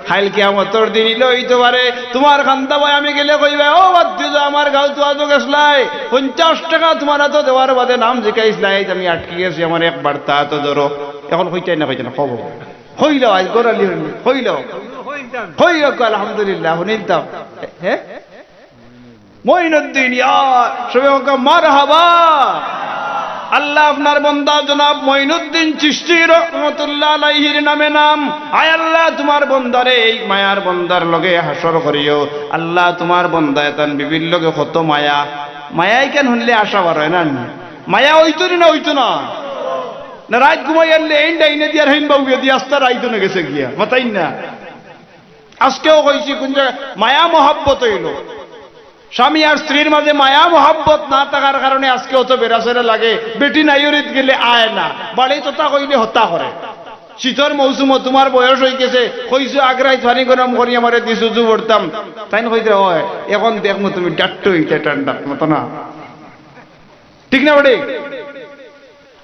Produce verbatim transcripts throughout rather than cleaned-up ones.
কাইল কিয়ামতর দিন ইলা অইতো পারে, তুমার কান্দা বায় আমি গেলে কইবায়, "ও বাত্তিজা, আমার গাউত ওয়াজো গেছলায়, পঞ্চাশ টেকা তুমার আতো দেওয়ার বাদে নাম জিকাইছলায়, আইজ আমি আটকি গেছি, আমার এক বার্তা আতো ধরো।" অখন কইতায় না, কইতায় না, কও। কইলাও, আইজ গরালি অইল, কইলাও। কইলাও, আলহামদুলিল্লাহ, হুনিলতাম। হে? মঈনুদ্দিন, ইয়া, সবে কউক্কা মারহাবা। আল্লাহ আপনার বন্দা জনাব মঈনুদ্দিন চিশতি রহমতুল্লাহ আলাইহির নামে নাম। আয় আল্লাহ, তুমার বন্দারে এই মায়ার বন্দার লগে হাশর করিও। আল্লাহ, তুমার বন্দা এতান বিবির লগে কত মায়া। মায়া ইখান হুনলে আশা বাড়য় না নি? মায়া অইতো নি না অইতো না? না রাইত ঘুমাইয়ারলে এইন ডাইনে দি আর হেইন বাউয়ে দি আস্তা রাইত অনে গেছে গিয়া। মাতইন না। আজকেও কইছি কুন জাগাত মায়া মহব্বত অইলো। স্বামী আর স্ত্রীর মাঝে মায়া মহব্বত না থাকার কারণে আজকে অত বেড়াছেড়া লাগে, বেটি নাইওরিত গেলে আয় না, বাড়িত অতা কইলে হতা করে। শীতর মৌসুমো তুমার বয়স অইগেছে, কইছো আগ রাইত পানি গরম করি আমারে দিছো, উজু করতাম। তাইন কইতে অয়, অখন দেখমু তুমি ডাট্টো অইতে ঠান্ডাত, মাতো না। ঠিক না বেটি?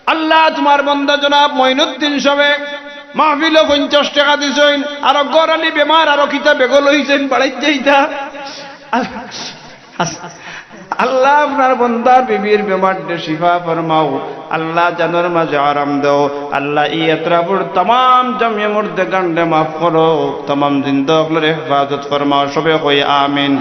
আল্লাহ, তুমার বন্দা জনাব মঈনুদ্দিন সাবে মাহফিলো পঞ্চাশ টেকা দিছইন, আরো গরালি বেমার, আরো কিতা বেগল অইছইন, বাড়াইত যাইতা। আল্লাহ, আপনার বন্দার বিবির বেমাররে শিফা ফরমাও। আল্লাহ, জানর মাঝে আরাম দেও। আল্লাহ, ই এতরাফর তামাম জামিয়া মুর্দেগানরে মাফ করো, তামাম জিন্দা অকলরে হেফাজত ফরমাও। সবে কই আমিন।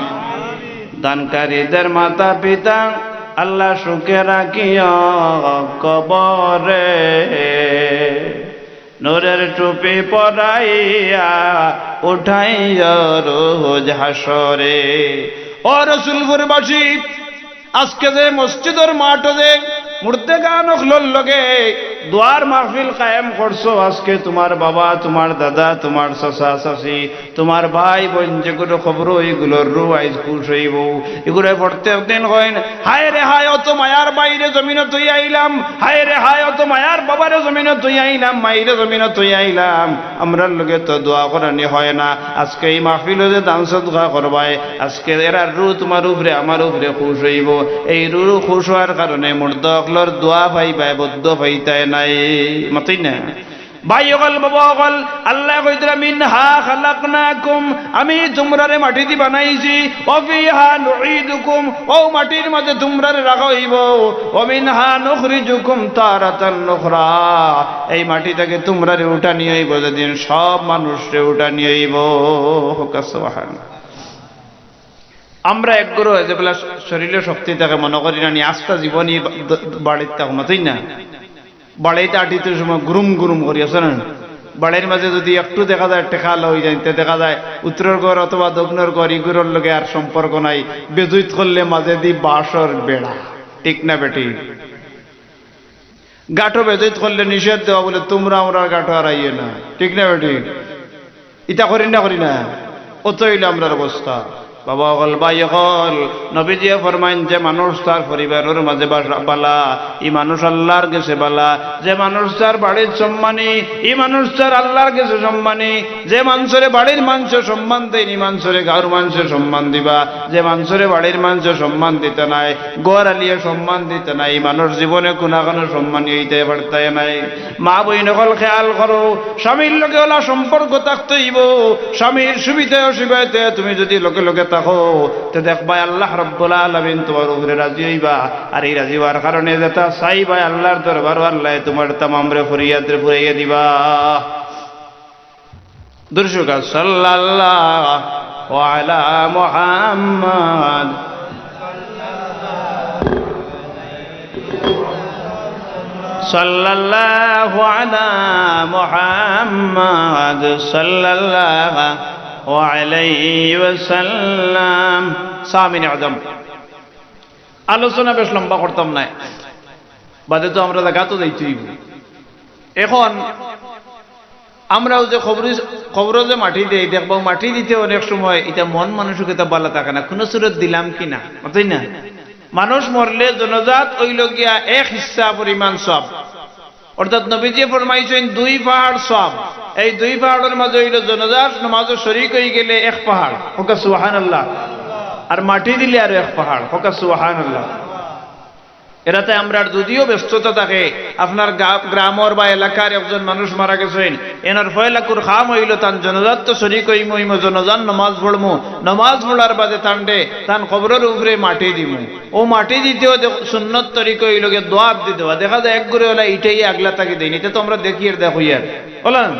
দানকারীদের মাতা পিতা আল্লাহ সুখে রাখিও কবরে, নূরের টুপি পরাইয়া উঠাইও রোজ হাশরে। ও রসুলপুরবাসী, আজকে যে মসজিদর মাঠো যে মুর্দেগান অকলর লগে দোয়ার মাহফিল কায়েম করছো, আজকে তুমার বাবা, তুমার দাদা, তুমার চাচা চাচি, তুমার ভাই বইন যেগুলো কবরো, ইগুলোর রুহ আইজ খুশ অইবো। ইগুলো প্রত্যেক দিন কইন, "হায় রে হায়, অত মায়ার ভাইরে জমিনো থইয়া আইলাম, হায় রে হায়, অত মায়ার বাবারে জমিনো থইয়া আইলাম, মাইরে জমিনো থইয়া আইলাম, আমরার লগে তো দোয়া করানি হয় না। আজকে ই মাহফিলো যে দান সদকা করবায়, আজকে এরার রুহ তুমার উপরে, আমার উপরে খুশ অইবো। এই রুহ খুশ অওয়ার কারণে মুর্দা অকলর দোয়া পাইবায়, বদ্দোয়া পাইতায় নায়।" মাতইন না? ভাই অকল, বাবা অকল, আল্লায় কইতরা, "মিনহা খালাকনাকুম, আমি তুমরারে মাটি দি বানাইছি, ওয়া ফিহা নুঈদুকুম, অউ মাটির মাঝে তুমরারে রাখা অইবো, ওয়া মিনহা নুখরিজুকুম তারাতান উখরা, এই মাটি থাকি তুমরারে উঠানি অইবো, যেদিন সব মানুষরে উঠানি অইবো।" কউক্কা সুবহানাল্লাহ। আমরা একগুরু যেবলা শরীলো শক্তি থাকে, মনো করি না নি আস্তা জীবনই বা-, দ-, বাড়িত থাকমু, তাই না? বাড়িত আটিতে সময় গুরুম গুরুম করি, আছে না? বাড়ির মাঝে যদি একটু দেখা যায় টেকা লই যাইন, তে দেখা যায় উত্তরর ঘর অথবা দক্ষিণর ঘর, ইগুরর লগে আর সম্পর্ক নাই। বেজুইত করলে মাঝে দি বাঁশর বেড়া, ঠিক না বেটি? গাটো বেজুইত করলে নিষেধ দেওয়া, বলে, "তুমরা আমরার গাটো আর আইও না।" ঠিক না বেটি? ইতা করি না, করি না? অত অইলো আমরার অবস্থা। বাবা অকল, ভাই অকল, নবীজিয়ে ফরমাইন, যে মানুষ তার পরিবারর মাঝে বাসা-, বালা, ই মানুষ আল্লার গেছে বালা। যে মানুষ তার বাড়িত সম্মানী, ই মানুষ তার আল্লার গেছে সম্মানী। যে মানষরে বাড়ির মানষে সম্মান দেইন, ই মানষরে গাঁওর মানষে সম্মান দিবা। যে মানষরে বাড়ির মানষে সম্মান দিতা নায়, ঘর আলিয়ে সম্মান দিতা নায়, ই মানুষ জীবনে কুনাখানো সম্মানী অইতায় পারতায় নায়। মা বইন অকল খেয়াল করো, স্বামীর লগে অলা সম্পর্ক থাকতে অইবো। স্বামীর সুবিধায় অসুবিধায় তুমি যদি লগে লগে থাকো, তে দেখবায় আল্লাহ রাব্বুল আলামিন তুমার উপরে রাজি অইবা। আর ই রাজি অওয়ার কারণে যেতা চাইবায় আল্লার দরবারো আল্লায় তুমার তামামরে ফরিয়াদরে ফুরাইয়া দিবা। দুরুদ শরিফ, সাল্লাল্লাহু আলা মুহাম্মাদ, সাল্লাল্লাহু আলা মুহাম্মাদ, সাল্লাল্লাহু আলাইহি ওয়াসাল্লাম। সামিন আজম। আলোচনা বেশ লম্বা করতাম নায়, বাদে তো আমরা জাগাত যাইতে অইবো। এখন আমরাও যে কবরি-, কবরো যে মাটি দেই, দেখবায় মাটি দিতে অনেক সময় ইতা মন মানসিকতা ভালা থাকে না, কুনু সুরত দিলাম কি না, বুঝছইন না? মানুষ মরলে জনাজাত অইলো গিয়া এক হিস্সা পরিমাণ সওয়াব, অর্থাৎ নবীজিয়ে ফরমাইছইন দুই পাহাড় সওয়াব। এই দুই পাহাড়র মাঝে অইলো জনাজার নমাজো শরিক অইগেলে এক পাহাড়, কউক্কা সুবহানাল্লাহ, আর মাটি দিলে আরো এক পাহাড়, কউক্কা সুবহানাল্লাহ। এরাতে আমরার যদিও ব্যস্ততা থাকে, আপনার গা-, গ্রামর বা এলাকার একজন মানুষ মারা গেছইন, এনর ফয়লাকুর কাম অইলো তান জনাজাত তো শরিক অইমু, অইমু জনাজার নমাজ পড়মু, নমাজ পড়ার বাদে তানরে তান কবরর উপরে মাটি দিমু। অউ মাটি দিতেও দেখ-, সুন্নত তরিকা অইলো গিয়া দোয়াত দি দেওয়া। দেখা যায় এক গুরে অলা ইটাইয়া আগলা থাকি দেইন, ইতা তো আমরা দেখি আর দেখো ইয়ার। অলা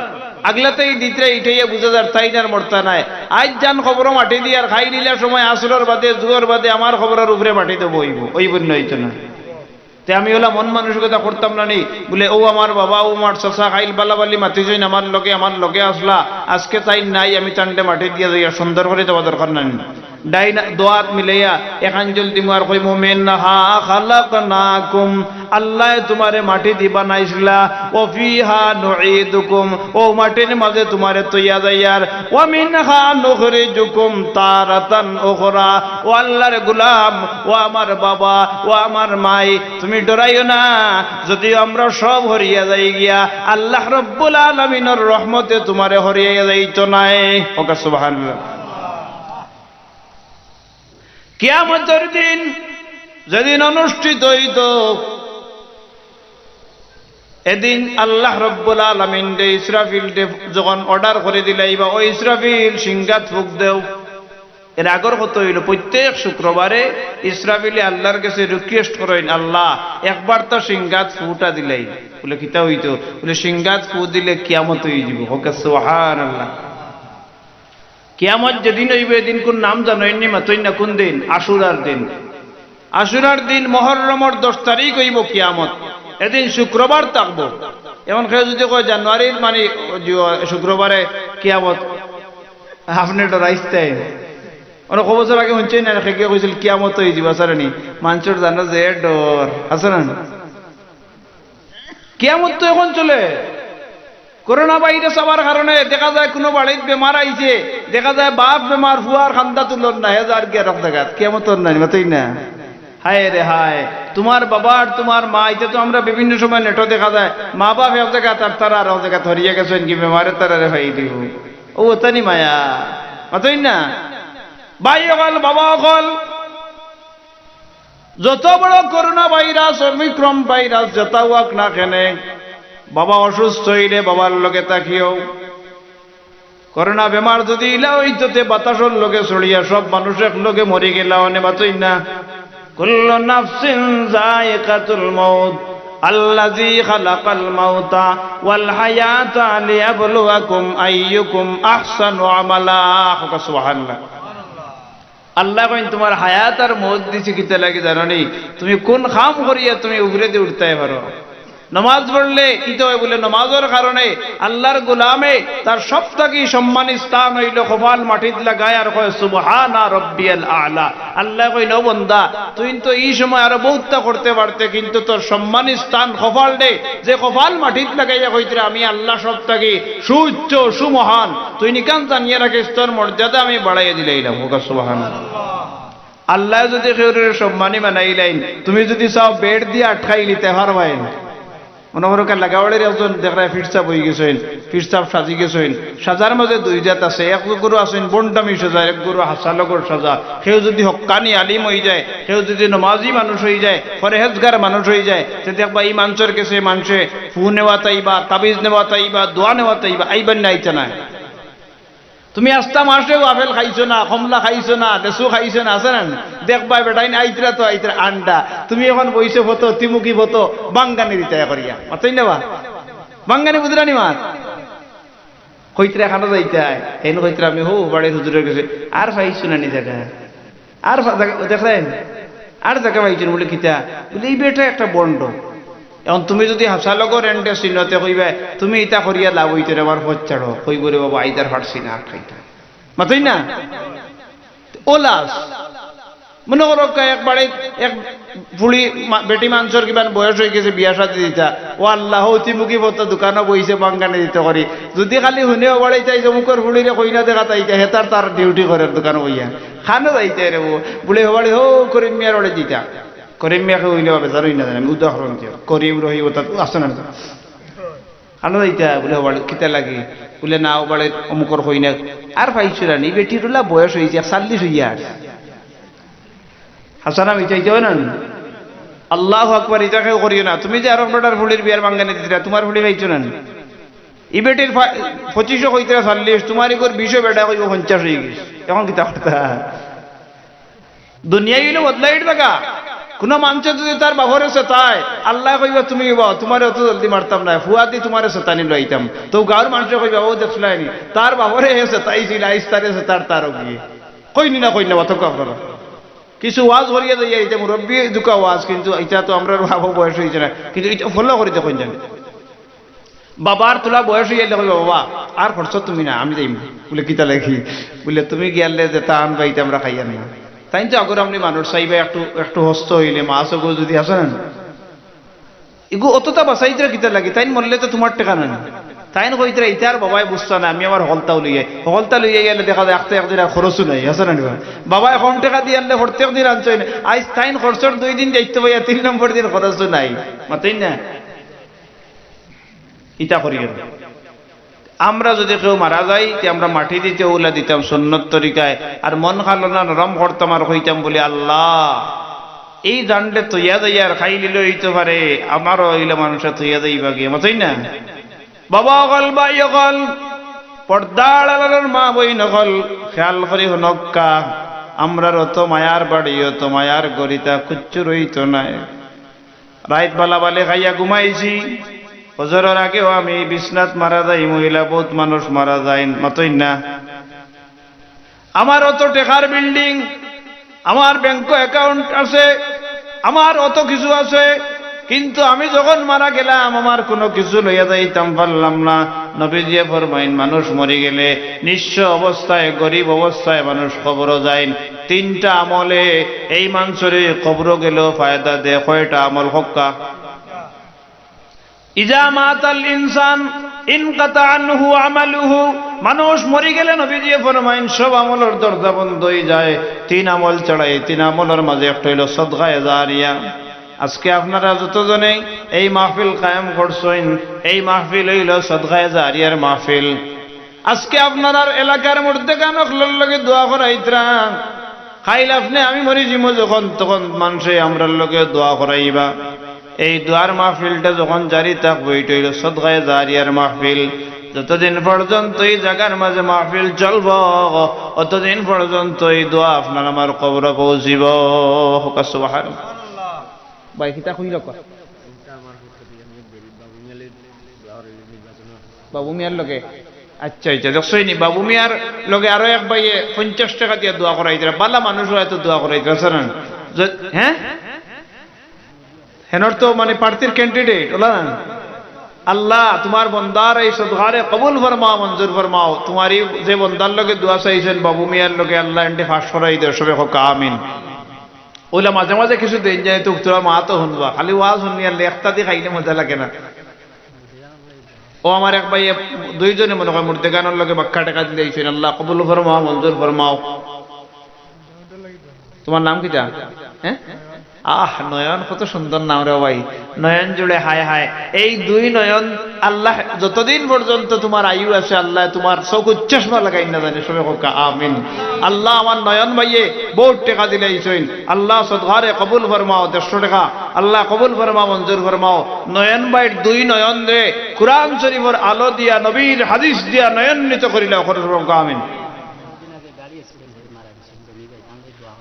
আগলাতেই দিতরা ইটাইয়া বুঝা যার তাইন আর মরতা নায়। আইজ যান কবরো মাটি দিয়ার খাইলিলা সময় আছরর বাদে, জুহর বাদে আমার কবরর উপরে মাটি দেবো অইবো, অইবো না অইতো না। তে আমি অলা মন মানসিকতা করতাম না নি, বুলে, "অউ আমার বাবা, অউ আমার চাচা, খাইল বালাবালি মাতিছইন আমার লগে, আমার লগে আছলা, আজকে তাইন নাই, আমি তানরে মাটি দিয়া যাইয়ার, সুন্দর করি দেওয়া দরকার না নি।" ডাইন দোয়াত মিলাইয়া এক আঞ্জল দিমু আর কইমু, "মিনহা খালাকনাকুম", আল্লায় তুমারে মাটি দি বানাইছলা, "ওয়া ফিহা নুঈদুকুম", অউ মাটির মাঝে তুমারে থইয়া যাইয়ার, "ওয়া মিনহা নুখরিজুকুম তারাতান উখরা", ও আল্লার গুলাম, ও আমার বাবা, ও আমার মাই, তুমি ডরাইও না, যদিও আমরা সব হরিয়া যাই গিয়া, আল্লাহ রব্বুল আলামিনর রহমতে তুমারে হরিয়া যাইতো নায়। ওকে সুবহানাল্লাহ। কিয়ামতর দিন যেদিন অনুষ্ঠিত অইতো, এদিন আল্লাহ রব্বুল আলামিনরে ইসরাফিলরে যখন order করি দিলাইবা, "ও ইসরাফিল, শিংগাত ফুক দেও।" এর আগর কথা অইলো, প্রত্যেক শুক্রবারে ইসরাফিলে আল্লার গেছে request করইন, "আল্লাহ, একবার তো শিংগাত ফুটা দিলাই।" বুলে, "কিতা অইতো?" বুলে, "শিংগাত ফু দিলে কিয়ামত অইযিবো।" ওকে সুবহানাল্লাহ। কিয়ামত যেদিন অইবো, এদিন কুন নাম জানইন নি? মাতইন না কুন দিন? আশুরার দিন। আশুরার দিন, মহররমর দশ তারিখ অইবো কিয়ামত। এদিন শুক্রবার থাকবো। এখন কেউ যুদি কয় জানুয়ারির মানে শুক্রবারে কিয়ামত, আপনে ডরাইছইন। অনেক বছর আগে হুনছইন না, কে কে কইছিল কিয়ামত অইযিবো, আছে না নি? মানষর জানো যে ডর, আছে না নি? কিয়ামত তো এখন চলে। করোনা ভাইরাস আওয়ার কারণে দেখা যায় কুনু বাড়িত বেমার আইছে, দেখা যায় বাপ বেমার, ফুয়ার কান্দা তুলর না, হে যার গিয়া আরক জাগাত। কিয়ামত অর না নি, মাতইন না? হায় রে হায়, তুমার বাবা আর তুমার মা, ইতা তো আমরা বিভিন্ন সময় নেটো দেখা যায়, মা বাপ এক জাগাত আর তারা আরক জাগাত হরিয়া গেছইন, কি বেমারে তারারে ফাই দিবো। অউ অতা নি মায়া, মাতইন না? ভাই অকল, বাবা অকল, যত বড় করোনা ভাইরাস, ওমিক্রন ভাইরাস, যেতা অউক না কেনে, বাবা অসুস্থ অইলে বাবার লগে থাকিও। করোনা বেমার যুদি ইলা অইতো তে বাতাসর লগে ছড়িয়া সব মানুষ এক লগে মরি গেলা অনে, মাতইন না? কুল্লু নাফসিন যায়িকাতুল মাউত, আল্লাযী খালাকাল মাউতা ওয়াল হায়াতা লিয়াবলুয়াকুম আইয়ুকুম আহসানু আমালা। কউক্কা সুবহানাল্লাহ। আল্লায় কইন, "তুমার হায়াত আর মউত দিছি কিতা লাগি জানো নি? তুমি কুন কাম করিয়া তুমি উপরেদি উঠতায় পারো।" নমাজ পড়লে ইতা অয় বুলে, নমাজর কারণে আল্লার গোলামে তার সব থাকি সম্মানী স্থান অইলো কপাল মাটিত লাগায় আর কয়, "সুবহানা রব্বিয়াল আ'লা।" আল্লায় কইন, "ও বন্দা, তুই তো ই সময় আরো বউততা করতে পারতে, কিন্তু তোর সম্মানী স্থান কপাল দে, যে কপাল মাটিত লাগাইয়া কইতরে, 'আমি আল্লা সব থাকি সুউচ্চ, সুমহান।' তুই নিকান জানিয়া রাখিস, তোর মর্যাদা আমি বাড়াইয়া দিলাইলাম।" কউক্কা সুবহানাল্লাহ। আল্লায় যুদি কেউরে সম্মানী বানাইলাইন, তুমি যুদি চাও বেড় দিয়া আটকাইলিতায় পারবায়। মনো করো, লাগাওয়াড়ির একজন দেখরায় ফিরসাব অইগেছইন, ফিরসাব সাজি গেছইন, সাজার মাঝে দুই জাত আছে, এক গুরু আছইন বন্ডামি সাজার, এক গুরু হাছা লগর সাজা। কেউ যুদি হক্কানি আলিম অইযায়, কেউ যুদি নমাজি মানুষ অইযায়, পরহেজগার মানুষ অইযায়, তে দেখবা ই মানষর গেছে মানষে ফু নেওয়াত আইবা, তাবিজ নেওয়াত আইবা, দোয়া নেওয়াত আইবা, আইবা নি না, আইতা নায়। তুমি আস্তা মাসেও আপেল খাইছো না, কমলা খাইছো না, লেচু খাইছো না, আছে না? দেখবায় বেটাইন আইতরা তো আইতরা আন্ডা। তুমি এখন বইছো ফতো, তিমুকি ফতো, বাঙ্গানি দিতায় করিয়া। মাতইন না বা? বাঙ্গানি বুঝরা নি মাত? কইতরা কানো যাইতায়, হেন কইতরা আমি হউ বাড়ির হুজুরর গেছে, আর পাইছো না নি জাগা। আর ফা-, জাগা, দেখরায়? আর জাগা পাইছো না, বুলে, "কিতা?" বুলে, "ই বেটা একটা বন্ড।" এখন তুমি যুদি হাছা লগর এন্ডে চিনো তে কইবায়, "তুমি ইতা করিয়া লাভ অইতো রে, আমার পথ ছাড়ো।" কইবো, "রে বাবা, আইজ আর পারছি না, আর খাইতাম।" মাতইন না? অউ লাজ। মনো করো, এক বাড়িত এক ফুড়ি মা-, বেটি মানষর কিমান বয়স অইগেছে, বিয়া শাদি দিতা। ও আল্লা, হউ তিমুকি ফতো দোকানো বইছে, বাঙ্গানি দিতো করি। যুদি খালি হুনে ও বাড়িত আইজ অমুকর ফুড়িরে কইনা দেখাত আইতা, হেতার তার duty করের দোকানো বইয়া। কানো যাইতায় রে ও, বুলে হবাড়ি হউ করিম মিয়ার বাড়ি দিতা। করিম মিয়াকে অইলে বা বেজার অইন না জানি, আমি উদাহরণ দিয়ার। করিম রহি ও তাত আছে না? কানো যাইতায়? বুলে হবাড়ি কিতা লাগি? বুলে না, ও বাড়িত অমুকর কইনা। আর পাইছো না নি, বেটির অলা বয়স অইছে, একচল্লিশ অইয়া আর। হাছা না মিছা, ইতা অয় না নি? আল্লাহু আকবার, ইটা কেউ করিও না। তুমি যে আরক বেটার ফুড়ির বিয়ার মাঙ্গানি দিতরায়, তুমার ফুড়ি পাইছো না নি? ই বেটির পা-, পঁচিশো কইতরা চল্লিশ, তুমার ইগুর বিশো, বেটায় কইবো পঞ্চাশ অইগেছে। অখন কিতা করতা? দুনিয়া অইলো বদলাইর জাগা। কুনু মানষে যুদি তার বাফরে সতায়, আল্লায় কইবা, "তুমি বাবা, তুমারে অত জলদি মারতাম নায়, ফুয়াদি তুমারে সতানি লইতাম।" তো গাউর মানষে কইবা, "অউ দেখছলায় নি, তার বাফরে হে সতাইছিল, আইজ তারে সতার তার অগিয়ে।" কইনি না, কইন না, বাতক আপনারা। কিছু ওয়াজ করিয়া যাইয়া, ইতা মুরব্বি দুকা ওয়াজ, কিন্তু ইতা তো আমরার বাফর বয়স অইছে না, কিন্তু ইতা follow করি দেখইন জানি। বাবার তুলা বয়স অইয়া গেলে কইবা, "বাবা, আর খরচ তুমি না, আমি যাইমু।" বুলে, "কিতা লাগি?" বুলে, "তুমি গিয়ালে যেতা আনবা, ইতা আমরা খাইয়ার না।" তাইন তো আগর আমলি মানুষ, চাইবা একটু, একটু হস্ত অইলে, মাছ অগু যুদি আছে না, ইগু অততা বাচাইতরা কিতা লাগি? তাইন মরলে তো তুমার টেকা না নি। তাইন কইতরা, "ইতা আর বাবায় বুঝতা না, আমি আমার হকলতাউ লইয়া।" হকলতা লইয়া গেলে দেখা যায়, আখতা একদিন আর খরচও নাই, আছে না নি বা? বাবায় কম টেকা দিয়া আনলে প্রত্যেক দিন আনছইন, আইজ তাইন খরচর দুই দিন যাইতো পাইয়া, তিন নম্বর দিন খরচও নাই। মাতইন না? ইতা করিও না। আমরা যুদি কেউ মারা যাই, তে আমরা মাটি দিতে অউলা দিতাম সুন্নত তরিকায়, আর মন খালো না নরম করতাম আর কইতাম বুলে, "আল্লাহ, এই জানরে থইয়া যাইয়ার খাইলিলে অইতো পারে, আমারও অইলা মানষে থইয়া যাইবা গিয়া।" মাতইন না? বাবা অকল, ভাই অকল, পর্দার আড়ালর মা বইন অকল, খেয়াল করি হুনউক্কা, আমরার অত মায়ার বাড়ি, অত মায়ার ঘর, ইতা কুচ্ছু রইতো নায়। রাইত বালাবালি খাইয়া ঘুমাইছি, ফজরর আগেও আমি বিছনাত মারা যাই, মহিলা বউত মানুষ মারা যাইন, মাতইন না। আমার অত টেকার building, আমার ব্যাংকো account আছে, আমার অত কিছু আছে, কিন্তু আমি যখন মারা গেলাম, আমার কুনু কিছু লইয়া যাইতাম পারলাম না। নবীজিয়ে ফরমাইন, মানুষ মরি গেলে নিঃস্ব অবস্থায়, গরিব অবস্থায় মানুষ কবরো যাইন। তিনটা আমলে এই মানষরে কবরো গেলেও ফায়দা দেয়। কয়টা আমল? কউক্কা। ইজা মাতাল ইনসান ইনকাতা আনহু আমালুহু। মানুষ মরি গেলে নবীজিয়ে ফরমাইন, সব আমলর দরজা বন্ধ অইযায়, তিন আমল ছাড়া। এই তিন আমলর মাঝে একটা অইলো সদকায়ে জারিয়া। আজকে আপনারা যতজনে এই মাহফিল কায়েম করছইন, এই মাহফিল অইলো সদকায়ে জারিয়ার মাহফিল। আজকে আপনারার এলাকার মুর্দেগান অকলর লগে দোয়া করাইতরা। কাইল আপনে আমি মরি যিমু যখন, তখন মানষে আমরার লগে দোয়া করাইবা। এই দোয়ার মাহফিলটা যখন জারি থাকবো, ইটা অইলো সদকায়ে জারিয়ার মাহফিল। যতদিন পর্যন্ত এই জাগার মাঝে মাহফিল চলবো, অতদিন পর্যন্ত এই দোয়া আপনার আমার কবরো পৌঁছিবো। কউক্কা সুবহানাল্লাহ। ভাই, কিতা কইলা কও? বাবু মিয়ার লগে? আচ্ছা, আচ্ছা, দেখছইন নি, বাবু মিয়ার লগে আরো এক ভাইয়ে পঞ্চাশ টেকা দিয়া দোয়া করাইতরা, বালা মানুষ অয় তো দোয়া করাইতরা, আছে না? য-, হ্যাঁ? হেনর তো মানে প্রার্থীর candidate, অলা না? আল্লাহ, তুমার বন্দার এই সদকারে কবুল ফরমাও, মঞ্জুর ফরমাও। তুমার ই যে বন্দার লগে দোয়া চাইছইন, বাবু মিয়ার লগে, আল্লাহ এনরে পাশ করাই দেও, সবে কউক্কা আমিন। অউলা মাঝে মাঝে কিছু দেইন যায় তো, তুমরা মা তো হুনবা, খালি ওয়াজ হুননি আর লেখতা দি খাইলে মজা লাগে না। ও আমার এক ভাইয়ে, দুইজনে মনে কয় মুর্দেগানর লগে বাক্কা টেকা দিলাইছইন, আল্লাহ কবুল ফরমাও, মঞ্জুর ফরমাও। তুমার নাম কিতা? হ্যাঁ? আহ, নয়ন, কত সুন্দর নাম রে ভাই, নয়ন জুড়ে হায় হায়। এই দুই নয়ন আল্লাহ, যতদিন পর্যন্ত তুমার আয়ু আছে, আল্লাহ তুমার চউখো চশমা লাগাইন না জানি, সবে কউক্কা আমিন। আল্লাহ আমার নয়ন ভাইয়ে বউত টেকা দিলাইছইন, আল্লাহ সদকারে কবুল ফরমাও, দেড়শো টেকা, আল্লাহ কবুল ফরমাও, মঞ্জুর ফরমাও। নয়ন ভাইর দুই নয়নরে কুরআন শরীফর আলো দিয়া, নবীর হাদিস দিয়া নয়নান্বিত করিলাও, সবে কউক্কা আমিন।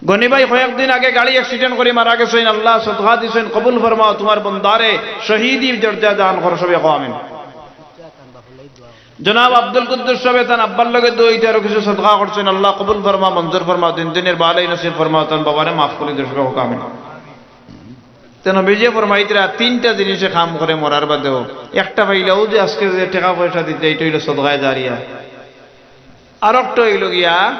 গনি ভাই কয়েকদিন আগে গাড়ি accident করি মারা গেছইন, আল্লাহ সদকা দিছইন, কবুল ফরমাও, তুমার বন্দারে শহীদি দরজা দান করো, সবে কও আমিন। জনাব আব্দুল কুদ্দুস সাবে তান আব্বার লগে দোয়া অইতে আরো কিছু সদকা করছইন, আল্লাহ কবুল ফরমাও, মঞ্জুর ফরমাও, দিন দুনিয়ার ভালাই নসিব ফরমাও, তান বাবারে মাফ করি দেও, সবে কও আমিন। তে নবীজিয়ে ফরমাইতরা, তিনটা জিনিসে কাম করে মরার বাদেও, একটা পাইলে অউ যে আজকে যে টেকা পয়সা দিতা, ইটা অইলো সদকায়ে জারিয়া। আরোকটা অইলো গিয়া,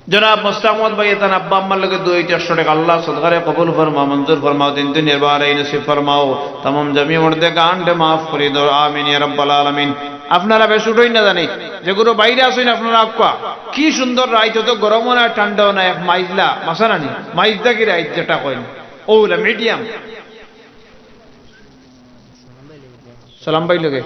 জনাব মোস্তাক আহমদ ভাইয়ে তান আব্বা আম্মার লগে দোয়া অইতে একশো টেকা, আল্লাহ সদকারে কবুল ফরমাও, মঞ্জুর ফরমাও, দিন দুনিয়ার ভালাই নসিব ফরমাও, তামাম জমি মুর্দেগানরে মাফ করি দেও, আমিন ইয়া রাব্বাল আলামিন। আপনারা বেশ উঠইন না জানি, যেগুলো বাইরে আছইন আপনারা আউক্কা। কি সুন্দর রাইত, অত গরমও না, ঠান্ডাও না, এক মাইজলা, মাছা নানি, মাইজদা কি রাইত যেটা কইন, অউলা medium। সালাম ভাই লগে।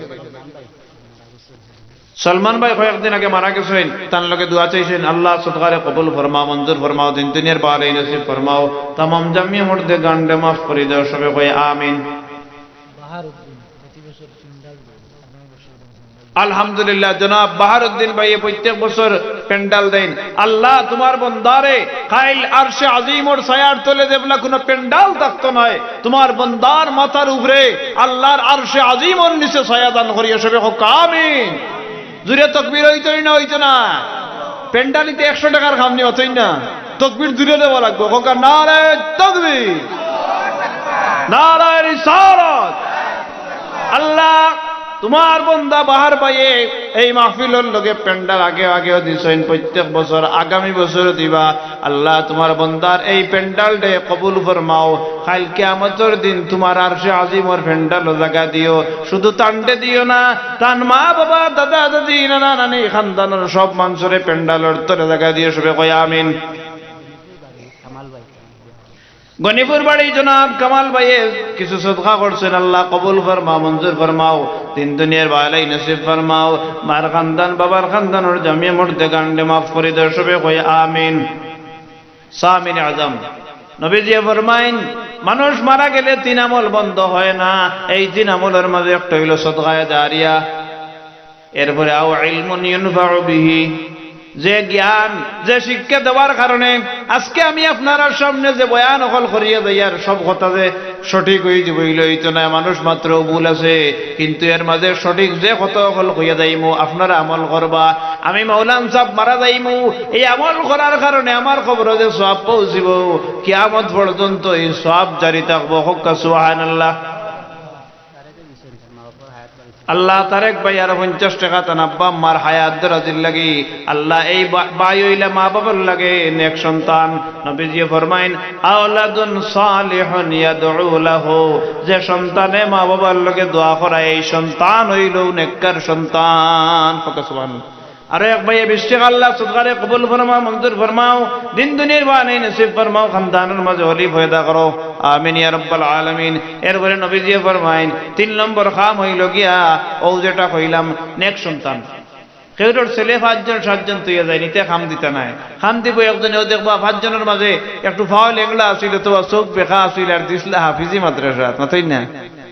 সলমান ভাই কয়েকদিন আগে মারা গেছইন, তান লগে দোয়া চাইছইন, "আল্লাহ সদকারে কবুল ফরমাও, মঞ্জুর ফরমাও, দিন দুনিয়ার বালাই নসিব ফরমাও, তামাম জামিয়া মুর্দেগানরে মাফ করি দেও।" সবে কই আমিন। বাহারউদ্দিন, প্রতি বছর প্যান্ডেল দেয়, আগামী বছর প্যান্ডেল দেয়। আলহামদুলিল্লাহ, জনাব বাহারউদ্দিন ভাইয়ে প্রত্যেক বছর প্যান্ডেল দেইন। আল্লাহ, তুমার বন্দারে কাইল আরশে আজিমর ছায়ার তলে যেবলা কুনু প্যান্ডেল থাকতো নায়, তুমার বন্দার মাথার উপরে আল্লাহর আরশে আজিমর নিচে ছায়া দান করিও। সবে কউক্কা আমিন। জুরে তকবীর অইতো না, অইতো না? প্যান্ডেল ইতে একশো টেকার কাম নি, অতই না? তকবীর জুরে দেওয়া লাগবো। কউক্কা নারায়ে তকবীর, নারায়ে রিসালাত। আল্লাহ, তুমার বন্দা বাহার ভাইয়ে এই মাহফিলর লগে প্যান্ডেল আগে আগেও দিছইন, প্রত্যেক বছর, আগামী বছরও দিবা। আল্লাহ, তুমার বন্দার এই প্যান্ডেলরে কবুল ফরমাও। কাইল কিয়ামতর দিন তুমার আরশে আজিমর প্যান্ডেলো জাগা দিও, শুধু তানরে দিও না, তান মা বাবা, দাদা দাদি, নানা নানি, খানদানর সব মানষরে প্যান্ডেলর তলে জাগা দিও। সবে কই আমিন। গনিপুর বাড়ি জনাব কামাল ভাইয়ে কিছু সদকা করছইন, আল্লাহ কবুল ফরমাও, মঞ্জুর ফরমাও, দিন দুনিয়ার বালাই নসিব ফরমাও, মার খানদান, বাবার খানদানর জামিয়া মুর্দেগানরে মাফ করি দেও। সবে কই আমিন। সামিন আজম। নবীজিয়ে ফরমাইন, মানুষ মারা গেলে তিন আমল বন্ধ হয় না। এই তিন আমলর মাঝে একটা অইলো সদকায়ে জারিয়া। এরপরে আও ইলমুন ইউনফাউ বিহি, যে জ্ঞান, যে শিক্ষা দেওয়ার কারণে আজকে আমি আপনারার সামনে যে বয়ান অকল করিয়া যাইয়ার, সব কথা যে সঠিক অইযিবো, ইলা অইতো নায়, মানুষ মাত্র ভুল আছে, কিন্তু এর মাঝে সঠিক যে কথা অকল কইয়া যাইমু, আপনারা আমল করবা। আমি মৌলান সাব মারা যাইমু, এই আমল করার কারণে আমার কবরো যে সওয়াব পৌঁছিবো, কিয়ামত পর্যন্ত এই সওয়াব জারি থাকবো। কউক্কা সুবহানাল্লাহ। আল্লাহ, তারেক ভাই আরো পঞ্চাশ টেকা তান আব্বা আম্মার হায়াত দরাজির লাগি। আল্লাহ, এই বা-, ভাই অইলা মা বাবার লাগি নেক সন্তান। নবীজিয়ে ফরমাইন, "আওলাদুন সালিহুন ইয়াদউ লাহু", যে সন্তানে মা বাবার লগে দোয়া করায়, এই সন্তান অইলো নেককার সন্তান। কউক্কা সুবহানাল্লাহ। আরো এক ভাইয়ে বিশ টেকা, আল্লাহ সদকারে কবুল ফরমাও, মঞ্জুর ফরমাও, দিন দুনিয়ার বালাই নসিব ফরমাও, খানদানর মাঝে অলি পয়দা করো, আমিন ইয়া রাব্বাল আলামিন। এরপরে নবীজিয়ে ফরমাইন, তিন নম্বর কাম অইলো গিয়া, অউ যেটা কইলাম, নেক সন্তান। কেউরর ছেলে পাঁচজন সাতজন থইয়া যাইন, ইতে কাম দিতা নায়। কাম দিবো একজনে, অউ দেখবা পাঁচজনর মাঝে একটু পাও লেংড়া আছিল, অথবা চউখ বেকা আছিল, আর দিছলা হাফিজি মাদ্রাসাত, মাতইন না?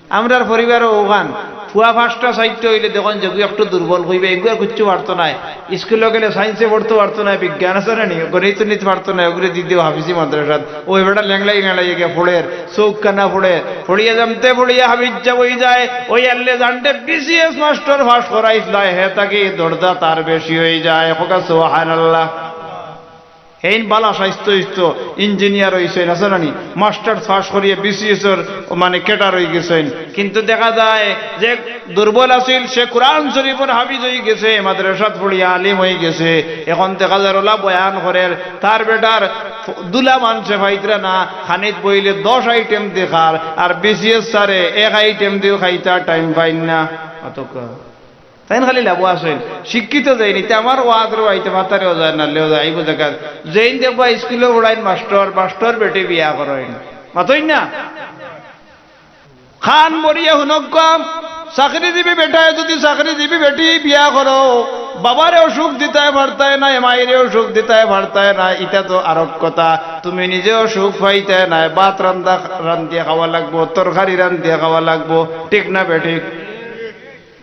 আমরার পরিবারও অখান, পুয়া পাঁচটা চাইরটা অইলে দেখইন যেগু একটু দুর্বল কইবা, এগু আর কিচ্ছু পারতো নায়। স্কুলো গেলে সায়েন্সে পড়তো পারতো নায়, বিজ্ঞান আছে না নি, গণিত উনিত পারতো নায়, অগুরে দি দেও হাফিজি মাদ্রাসাত। অউ বেটা লেংড়াই লেংড়াই গিয়া পড়ের, চউখ কানা পড়ের, পড়িয়া যাইতে পড়িয়া হাফিজ সাব অইযায়। অউ আল্লে জানতে বিসিএস মাস্টর পাস করাইছলা, হে থাকি দরজা তার বেশি অইযায়। কউক্কা সুবহানাল্লাহ। হেইন বালা স্বাস্থ্য ইস্থ্য, ইঞ্জিনিয়ার অইছইন, আছে না নি? মাস্টার্স পাস করিয়া বিসিএস অর মানে ক্যাডার অইগেছইন। কিন্তু দেখা যায় যে দুর্বল আছিল, সে কোরআন শরীফর হাফিজ অইগেছে, মাদ্রাসাত পড়িয়া আলিম অইগেছে। এখন দেখা যায় অলা বয়ান করের, তার বেটার দুলা মানষে পাইতরা না, খানিত বইলে দশ আইটেম দি খার, আর বিসিএস স্যারে এক আইটেম দিও খাইতা টাইম পাইন না। অতক তাইন খালি লাবো আছইন, শিক্ষিত যেইন, ইতা আমার ওয়াজরও আইতা, মাতারেও যায়, নালেও যায়, আইবো জাগাত। যেইন দেখবা স্কুলো পড়াইন মাস্টর, মাস্টর বেটি বিয়া করইন। মাতইন না? কান ভরিয়া হুনউক্কা, চাকরিজীবী বেটায় যুদি চাকরিজীবী বেটি বিয়া করো, বাবারেও সুখ দিতায় পারতায় নায়, মাইরেও সুখ দিতায় পারতায় নায়, ইতা তো আরক কথা। তুমি নিজেও সুখ পাইতায় নায়, ভাত রান্দা, রান্দিয়া খাওয়া লাগবো, তরকারি রান্দিয়া খাওয়া লাগবো, ঠিক না বেঠিক?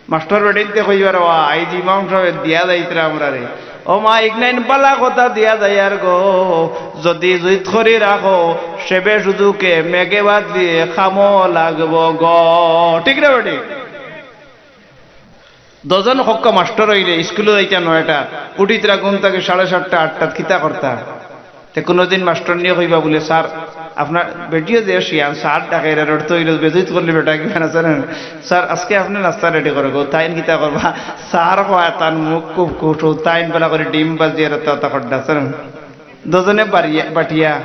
মাস্টর বেটিন্তে কইবার, "ওয়া, আইজ ইমাম সাবে দিয়া যাইতরা আমরারে।" ও মা, ইগনাইন বালা কথা দিয়া যাইয়ার গো, যুদি জুইত করি রাখো, সেবে সুযোগে মেঘে বাদলিয়ে খামো লাগবো গো। ঠিক না বেঠিক? দশজন কউক্কা মাস্টর অইলে স্কুলো যাইতা নয়টা, উঠিতরা ঘুম থাকি সাড়ে সাতটা, আটটাত, কিতা করতা? তে কুনুদিন মাস্টরনিয়ে কইবা বুলে, "স্যার, আপনার বেটিও যে শিয়ান, স্যার ডাকের, এর অর্থ অইলো বেজুইত করলে বেটা কিবা না জানেন। স্যার, আজকে আপনে নাস্তা রেডি করো গো।" তাইন কিতা করবা? স্যার কয়, তান মুখ খুব কুটু, তাইন বালা করি ডিম বাজিয়া রাতা তা খড্ডা, জানেন? দশজনে বাড়িয়া, বাটিয়া।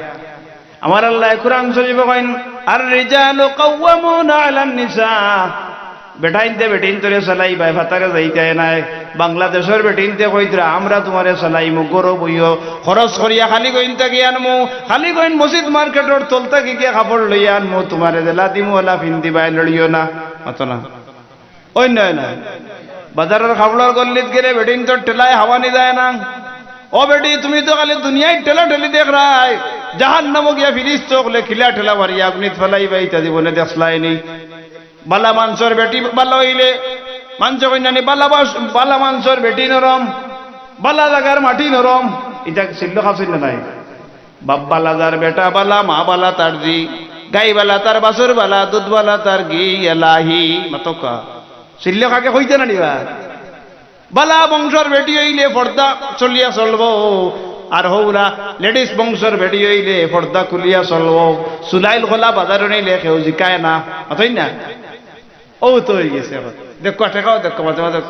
আমার আল্লায় কোরআন শরীফো কইন, "আর রিজালু কাওয়ামুনা আলান নিসা।" বেটাইন্তে বেটিন্তরে চালাইবায়, ফাতারে যাইতায় নায়। বাংলাদেশর বেটিন্তে কইতরা, "আমরা তুমারে চালাইমু, ঘরো বইও, খরচ করিয়া খালি গইন থাকি আনমু, খালি গইন মসজিদ মার্কেটর তল থাকি গিয়া কাপড় লইয়া আনমু, তুমারে যেলা দিমু অলা ফিন্দিবায়, লড়িও না।" মাতো না। অইন্য না। বাজারর কাপড়র গল্লিত গেলে বেটিন্তর ঠেলায় হামানি যায় না। ও বেটি, তুমি তো খালি দুনিয়ার ঠেলাঠেলি দেখরায়, জাহান্নামো গিয়া ফিরিস্তা অকলে কিলা ঠেলা মারিয়া আগুনিত ফালাইবা, ইতা জীবনে দেখছলায়নি। বালা মানষর বেটি বালা অইলে, মানষে কইন না নি, বালা বাস-, বালা মানষর বেটি নরম, বালা জাগার মাটি নরম। ইতা চিল্লখাছ অইন না নায়? বাপ বালা যার বেটা বালা, মা বালা তার ঝি, গাই বালা তার বাছুর বালা, দুধ বালা তার ঘি, এলাহি। মাতউক্কা। চিল্লখাকে কইতা না নি বা? বালা বংশর বেটি অইলে পর্দা চলিয়া চলবো, আর হউরা ladies বংশর বেটি অইলে পর্দা খুলিয়া চলবো। চুলাইল খোলা বাজারো নিলে কেউ জিকায় না, মাতইন না? অউ তো অইগেছে অখন। দেখো, ঠেকাও, দেখো, মাঝে মাঝে।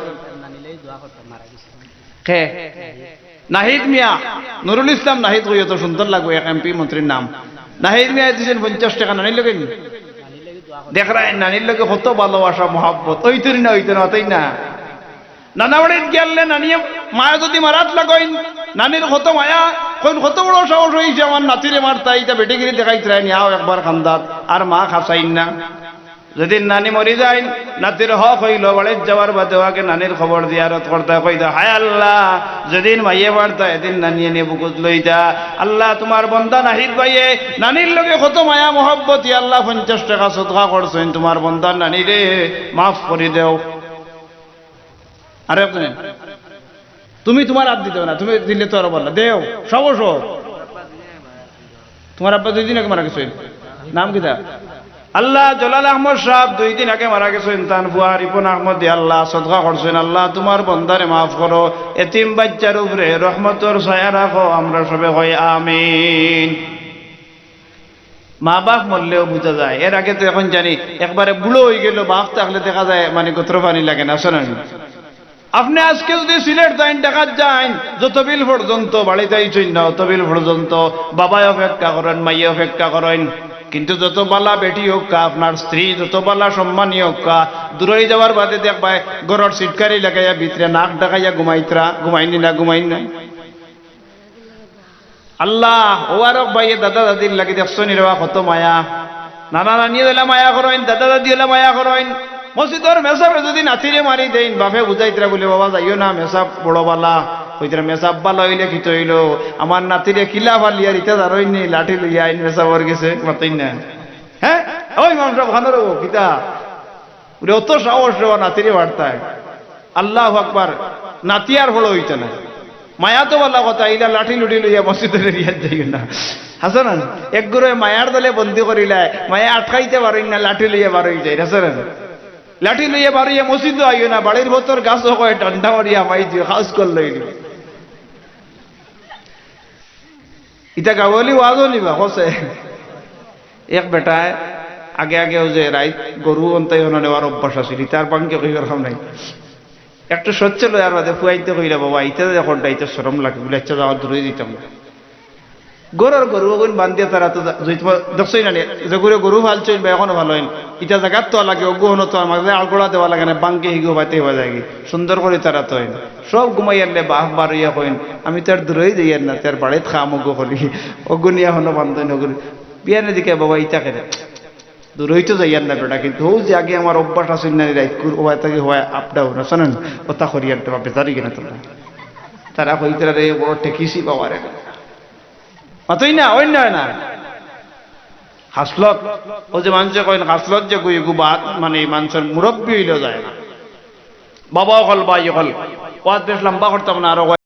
কে? নাহিদ মিয়া, নুরুল ইসলাম নাহিদ কইও তো সুন্দর লাগবো, এক এমপি মন্ত্রীর নাম। নাহিদ মিয়া দিছইন পঞ্চাশ টেকা নানির লগে নি। দেখরায় নানির লগে কত ভালোবাসা, মহব্বত। অইতো নি না, অইতো না, অতই না। নানা বাড়িত গেলে নানিয়ে মায়া যদি মারাত লাগইন, নানির কত মায়া, কইন কত বড় সাহস অইছে আমার নাতিরে মারতা, ইতা বেটিগিরি দেখাইতরায় নি, আও একবার কান্দাত, আর মা খাসাইন না। যেদিন নানি মরি যাইন, নাতির হক অইলো, বাড়িত যাওয়ার বাদেও আগে নানির কবর জিয়ারত করতা, কইতা, "হায় আল্লাহ, যেদিন মাইয়ে মারতা, এদিন নানিয়ে নি বুকুত লইতা।" আল্লাহ, তুমার বন্দা নাহিদ ভাইয়ে নানির লগে কত মায়া মহব্বত, ইয়া আল্লাহ, পঞ্চাশ টেকা সদকা করছইন, তুমার বন্দা নানিরে মাফ করি দেও। আরেকজনে, তুমি তুমার আত দিতায় না, তুমি দিলে তো আরো ভালা। দেও, সাহস অয়। তুমার আব্বা দুই দিন আগে মারা গেছইন। নাম কিতা? আল্লাহ, জলাল আহমদ সাব দুই দিন আগে মারা গেছইন, তান ফুয়া রিপন আহমদে আল্লাহ সদকা করছইন। আল্লাহ, তুমার বন্দারে মাফ করো, এতিম বাইচ্চার উপরে রহমতর ছায়া রাখো, আমরা সবে কই আমিন। মা বাপ মরলেও বুঝা যায়, এর আগে তো অখন জানি একবারে বুড়া অইগেলো, বাপ থাকলে দেখা যায় মানে গোত্র পানি লাগে না, শোনেন। আপনে আজকে যদি সিলেট যাইন, ঢাকাত যাইন, যতবিল পর্যন্ত বাড়িত আইছইন না, অতবিল পর্যন্ত বাবায় অপেক্ষা করইন, মাইয়ে অপেক্ষা করইন। কিন্তু যত বালা বেটি অউক্কা, আপনার স্ত্রী যত বালা সম্মানী অউক্কা, দূরই যাওয়ার বাদে দেখবায় ঘরর সিটকারি লাগাইয়া ভিতরে নাক ডাকাইয়া ঘুমাইতরা, ঘুমাইন নি না, ঘুমাইন না। আল্লাহ, অউ আরক ভাইয়ে দাদা দাদির লাগি দেখছইন নি রে বা কত মায়া। নানা নানিয়ে যেলা মায়া করইন, দাদা দাদি যেলা মায়া করইন। মসজিদর মেসাবে যদি নাতিরে মারি দেইন, বাপে বুঝাইতরা বুলে, "বাবা, যাইও না, মেসাব বড় বালা।" কইতরা, "মেসাব বালা অইলে কিতা অইলো? আমার নাতিরে কিলা ফালিয়ার ইতা জানইন নি, লাঠি লইয়া আইন মেসাবর গেছে, মাতইন না।" হ্যাঁ? ওই ইমাম সাব খানোর অউ কিতা? বুলে, "অত সাহস রে বা নাতিরে মারতায়।" আল্লাহু আকবার, নাতি আর বড় অইতো না। মায়া তো বালা কথা, ইলা লাঠি লুঠি লইয়া মসজিদর এরিয়াত যাইও না। হাছা না? এক গুরুয়ে মায়ার দলে বন্দি করিলায়, মায়া আটকাইতে পারইন না, লাঠি লইয়া বার অই যাইন, হাছা না? লাঠি লইয়া বার অইয়া মসজিদো আইও না, বাড়ির ভতর গাছো কয় ডান্ডা মারিয়া হামাই দিও, খাস করি লইল। ইতা গাওয়ালি ওয়াজও নি বা, কছে। এক বেটায় আগে আগে অউ যে রাইত গরু অন্তাই হনো নেওয়ার অভ্যাস আছিল, ইতার বাঙ্গে কইবার কাম নাই। একটু সচ্ছ লয়ার বাদে ফুয়াইন্তে কইলা, "বাবা, ইতা যে করডা, ইতা শরম লাগে।" বুলে, "আচ্ছা, যাও, দূরই দিতাম না।" ঘরর গরু অগুইন বান্ধিয়া তারা তো যা-, যুদি তুমার দেখছইন না নি, যেগুরে গরু ফালছইন বা অখনো ফালইন, ইতা জাগাত থওয়া লাগে, অগু হনো থওয়া লাগে, আলগোড়া দেওয়া লাগে না, বাঙ্গে হিগু হবাইতে হবা যায়গি। সুন্দর করি তারা থইন। সব ঘুমাইয়ারলে বাফ বার অইয়া কইন, "আমি তো আর দূরই যাইয়ার না, তার বাড়িত খাম অগু করি, অগু নিয়া হনো বান্ধইন অগু।" বিয়ানে দিকে, "বাবা, ইতা কেনে?" দূরই তো যাইয়ার না বেটা, কিন্তু অউ যে আগে আমার অভ্যাস আছিল না, রাইতকুর অবায় থাকি অবায় up down, আছে না? অতা করিয়ার তো বেজারি কেনে তোমরা? তারা কইতরা রে, বড় ঠেকিছি বাবারে। মাতইন না, অইন না, অয় না। খাসলত, অউ যে মানষে কইন খাসলত যে গুই গু বাদ, মানে, মানষর মুরব্বি অইলেও যায় না। বাবা অকল, ভাই অকল, ওয়াজ বেশ লম্বা করতাম না, আরো